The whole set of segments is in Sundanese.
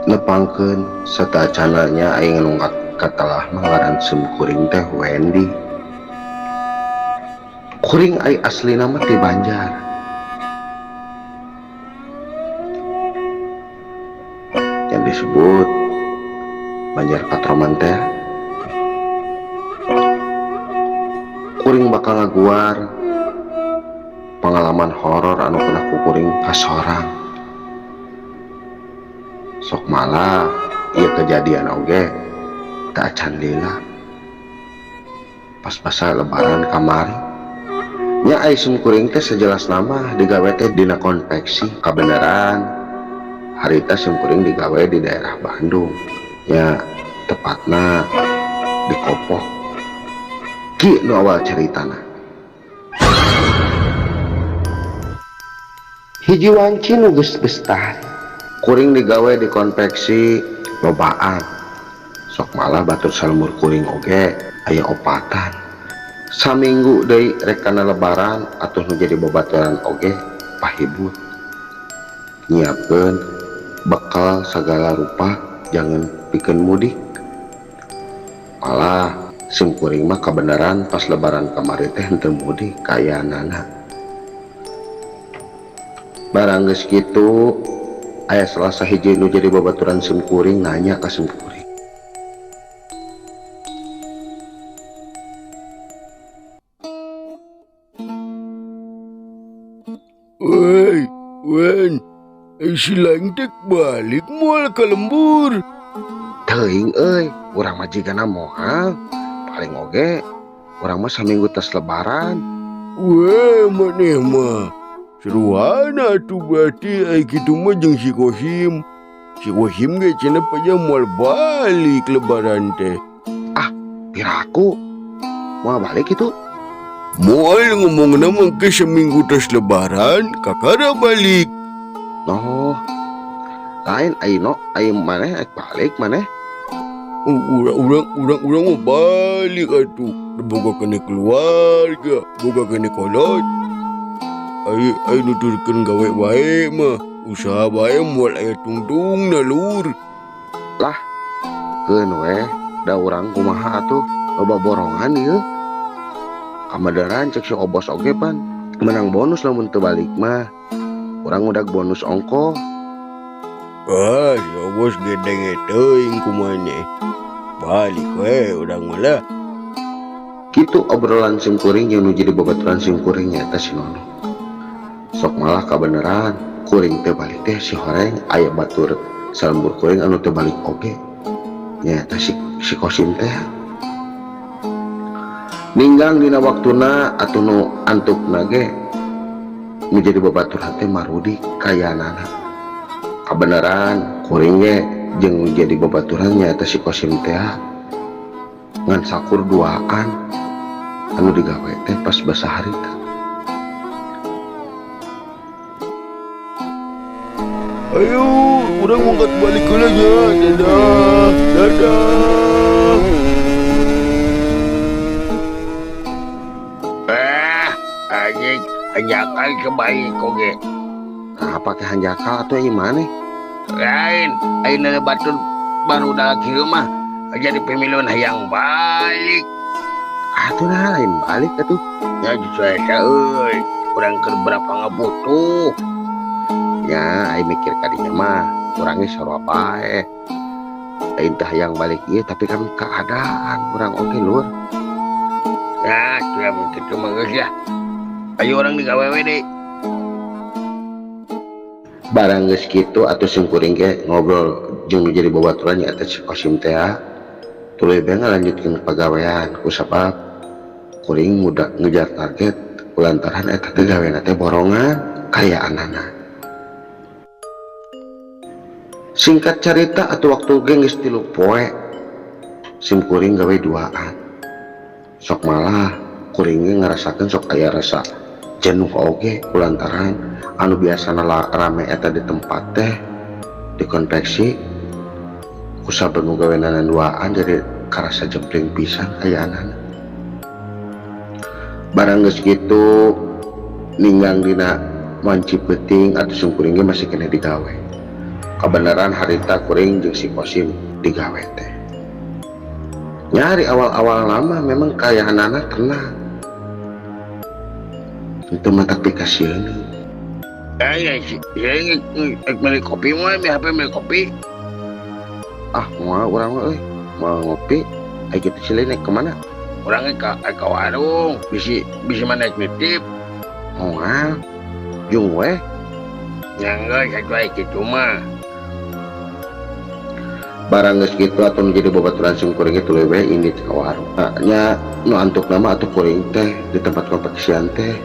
Nepangkeun sateuacanna nya aing nu katelah mah ngaran simkuring teh Wendy. Kuring ai aslina mah ti Banjar. Yang disebut Banjar Patroman teh. Kuring bakal ngaguar pengalaman horor anu pernah ku kuring kasorang. Sok malah ieu kejadian oge teu acan lila. Pas masa lebaran kamari. Nya ai simkuring teh sejelasna mah digawe teh dina konveksi kabeneran. Harita simkuring digawe di daerah Bandung. Nya tepatna di Kopo. Ki nu awal caritana. Hiji wanci nu geus bestari. Kuring digawe di konveksi lobaan. Sok malah batur salembur kuring oge aya opatan. Saminggu deui rek kana lebaran atuh nu jadi babaturan oge pahibut. Nyiapkeun bekal sagala rupa jangan pikeun mudik. Malah simkuring mah kabeneran pas lebaran kamari teh henteu mudik kaayaanana. Barang geus kitu aya salah sahiji nu jadi babaturan simkuring nanya ka simkuring. Woi, Wen, si laing teh balik moal ka lembur. Teuing euy, urang mah jigana moal. Paling oge urang mah saminggu tos lebaran. Weh, maneh mah seruan atuh berarti ai kitu mah jeung si Kosim. Si Kosim ge cenah paja moal balik lebaran teh. Ah, piraku moal balik kitu? Moal ngomongna mah ke seminggu tos lebaran kakara balik. Oh, lain ai no, ai maneh ai balik maneh. Urang mah balik atuh. Boga keneh keluarga, boga keneh kolot. Ai ai nuturkeun gawe bae mah, usaha bae moal aya tungtungna lur. Lah, keun we, da urang kumaha atuh loba borongan ieu. Kabeneran cek si Obos oge pan menang bonus lamun teu balik mah. Urang udag bonus ongko. Ah, si Obos gedenge teuing kumaha. Balik we urang mah lah. Kitu obrolan simkuring jeung nu jadi babaturan simkuring nyaeta si Nono. Sok malah kabeneran kuring teu balik teh si horeng aya batur salembur kuring anu teu balik oge. Nyaeta si Kosim teh. Ninggang dina waktuna atuh nu antukna ge nu jadi babaturan teh marudi kayanana. Kabeneran kuring ge jeung nu jadi babaturan nyaeta si Kosim teh ngan sakur duaan anu digawe teh pas basa harita. Ayo, urang mangkat balik heula nya. Dadah, dadah. Anjing, hanjakal kebaik oge. Nah, apa ke hanjakal atuh ieu maneh? Lain, ayeuna batur baru dah kieu mah jadi pemiluan hayang balik. Atuh nah lain balik atuh. Ya justru eta euy, urang keur berapa ngabutuh. Ya, ai mikir kadinya mah urang ge sarua bae. Lain teh hayang balik ieu tapi kan keadaan urang oge lur. Kitu mah geus ya. Ayo urang digawe we deui. Barang geus kitu atuh sim kuring ge ngobrol jeung nu jadi babaturan nya eta si Kosim teh tuluy bae ngalanjutkeun pagawean kusabab kuring muda ngejar target kulantaran eta teh gawena teh borongan kayaanana. Singkat cerita atuh waktu ge geus 3 poe sim kuring gawe duaan. Sok malah kuring ge ngarasakeun sok aya rasa jenuh oge kulantaran anu biasana rame eta di tempat teh di konveksi kusabab nu gawenanan duaan jadi karasa jempling pisan kayaanana. Barang geus kitu ninggang dina wanci peuting atuh sim kuring ge masih keneh digawe. Kabeneran harita kuring jeung si Kosim digawe teh. Nyari awal-awal lama memang kayaanana tenang. Itu mah tapi kasieun. Eh, ya, beli kopi mah, mi HP beli kopi. Ah, moal urang mah euy. Moal ngopi. Ai kitu silih naik kemana? Urang ke warung, bisi mana naik nitip. Moal. Jung we. Ya geus atuh ai kitu mah. Barang geus kitu atuh nu jadi babaturan sim kuring ge tuluy we indit ka warung. Nah, nya nu antuk nama atuh kuring teh di tempat konveksian teh.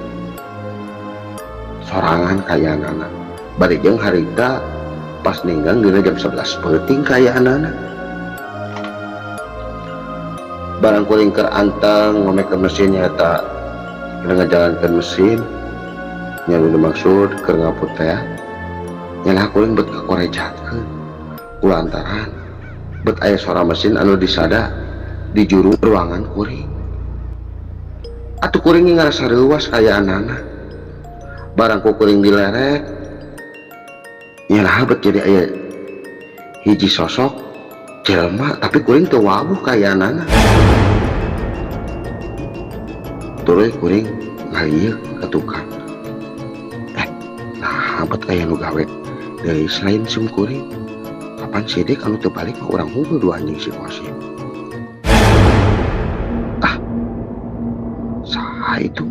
Sorangan kayaanana. Bari jeung harita pas ninggang dina jam 11 peuting kayaanana. Barang kuring keur anteng ngomekeun mesin nya eta keur ngajalankeun mesin nya nu dimaksud keur ngaput teh nya lah kuring bet kakorejakeun kulantaran bet aya suara mesin anu disada di juru ruangan kuring. Atuh kuring ge ngarasa reuas kayaanana. Barang ku kuring dilerek nya lah bet jadi aya hiji sosok jelema tapi kuring teu wawuh kayaanana. Tuluy kuring ngalieuk ka tukang. Nah bet aya nu gawe deui selain sim kuring. Kapan sidik anu teu balik mah urang hungkul dua anjing si Kosim. Ah, saha itu?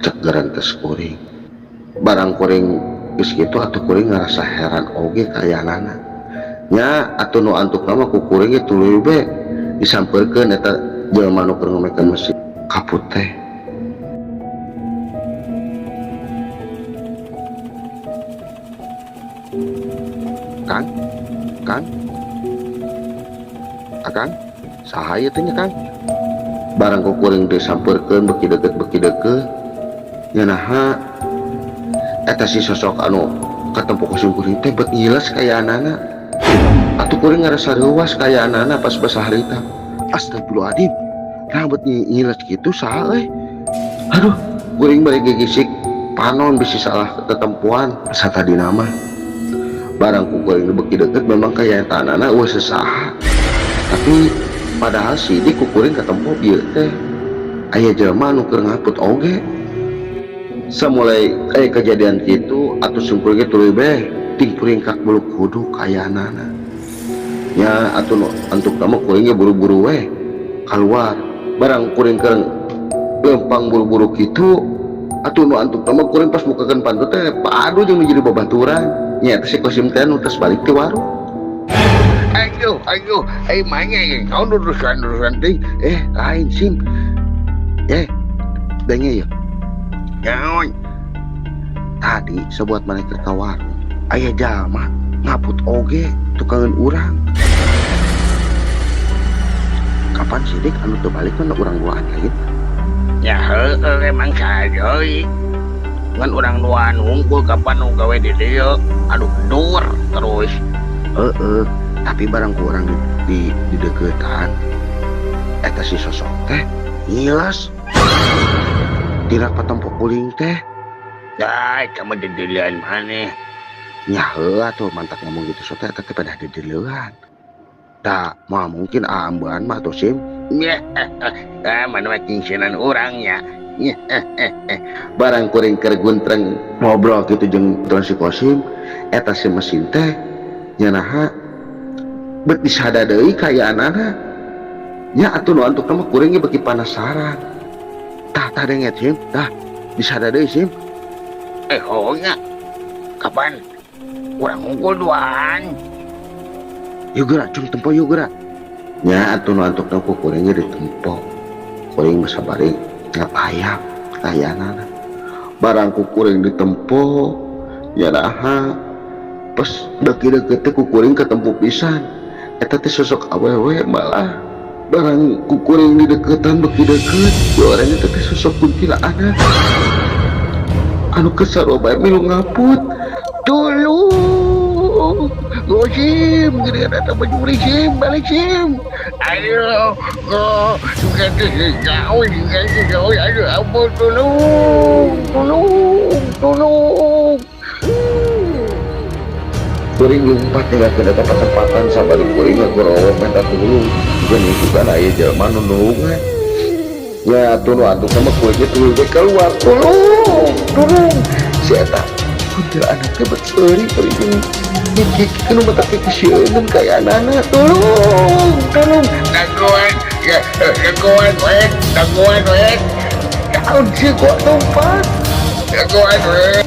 Cek gerentes kuring. Barang kuring geus kitu atuh kuring ngarasa heran oge kayaanana. Nya atuh nu antuk mah ku kuring ge tuluy be disampeurkeun eta jelema nu keur ngomekeun mesin kaput teh. Kang, Kang, Akang, saha ieu teh nya Kang? Barang ku kuring disampeurkeun beuki deukeut beuki deukeut. Nya naha eta si sosok anu katempo ku sim kuring teh bet ngiles kayaanana. Atuh kuring ngarasa reuas kayaanana pas basah harita. Astagfirullahaladzim, nah bet ngiles kitu saha euy? Aduh, kuring bari gegisik panon bisi salah tetempuan satadina mah. Barang ku kuring beuki deukeut memang kayaanana eueuh sesaha. Tapi padahal sidik ku kuring katempo bieu teh aya jelema anu keur ngaput oge. Samulai aya kejadian kitu atuh sim kuring ge tuluy beh ting puringkak bulu kudu kayaanana. Nya atuh nu antuk mah kuring ge buru-buru weh kaluar. Barang kuring keur lempang buru-buru kitu atuh nu antuk mah kuring pas mukakeun pantu teh padu jeung nu jadi babaturan. Nya eta si Kosim teh nu tos balik ti warung. Aduh, aduh, manya ya, kau nurusan-nurusan teh. Lain sim. Denge ya. Naon? Tadi sebuat maneh keur ka warung, aya jalma ngaput oge tukangan urang. Kapan sidik anu teu balik mah urang duaan lain? Ya heueuh emang saha deui. Ngan urang duaan hungkul kapan nu gawe di dieu. Aduh dur terus. Heeh, tapi barang ku urang di deukeutan eta si sosok teh ngilas. Dina patempo kuring teh. Dah, kamu dedelian maneh. Nya heula tuh mantak ngomong gitu so teh eta teh pada dedelian. Da, moal mungkin ambean mah tuh sim. Nya, mana mah kingsinan urang nya. Barang kuring keur guntreng ngobrol gitu jeung Tuan si Kosim, eta si mesin teh nya naha bet disada deui kayaanana. Nya atuh nu antukna mah kuring ge beuki panasaran. Tah, tah, denget, Sim. Tah, disada deui, Sim. Eh, oh nya. Kapan? Urang unggul duaan. Yuk gerak, cung, tempo yuk gerak. Nya atuh nu antukna ku kuring ge ditempo. Kuring mah sabari ngapayap kayanana. Barang ku kuring ditempo, nya naha pas deukeut deukeut teh ku kuring ketempo pisan. Eta teh sosok awewe. Malah barang ku kuring dideketan, beuki deukeut, orang itu teh sosok kuntilanak anu kesarua bae milu ngaput. Tolong, Gosim, gini ada baju, Sim, balik, Sim. Ayo, oh, juga jauh, juga jauh. Aduh, ampun, tolong, tolong, tolong. Kuring lumpat tinggal ke tempatan sabari kuring ngagorowok minta tulung, geuning juga aya jelema nu nulungan. Ya atuh nu atuh sama kuring tuluy we keluar, tolong, tolong. Si eta kuntilanak teh bet seuri kuring hiji nu mata kesieuneun kayanana. Tolong, tolong. Dagoan, ya, dagoan, weh, dagoan, weh. Naon sih kok lompat? Dagoan, weh.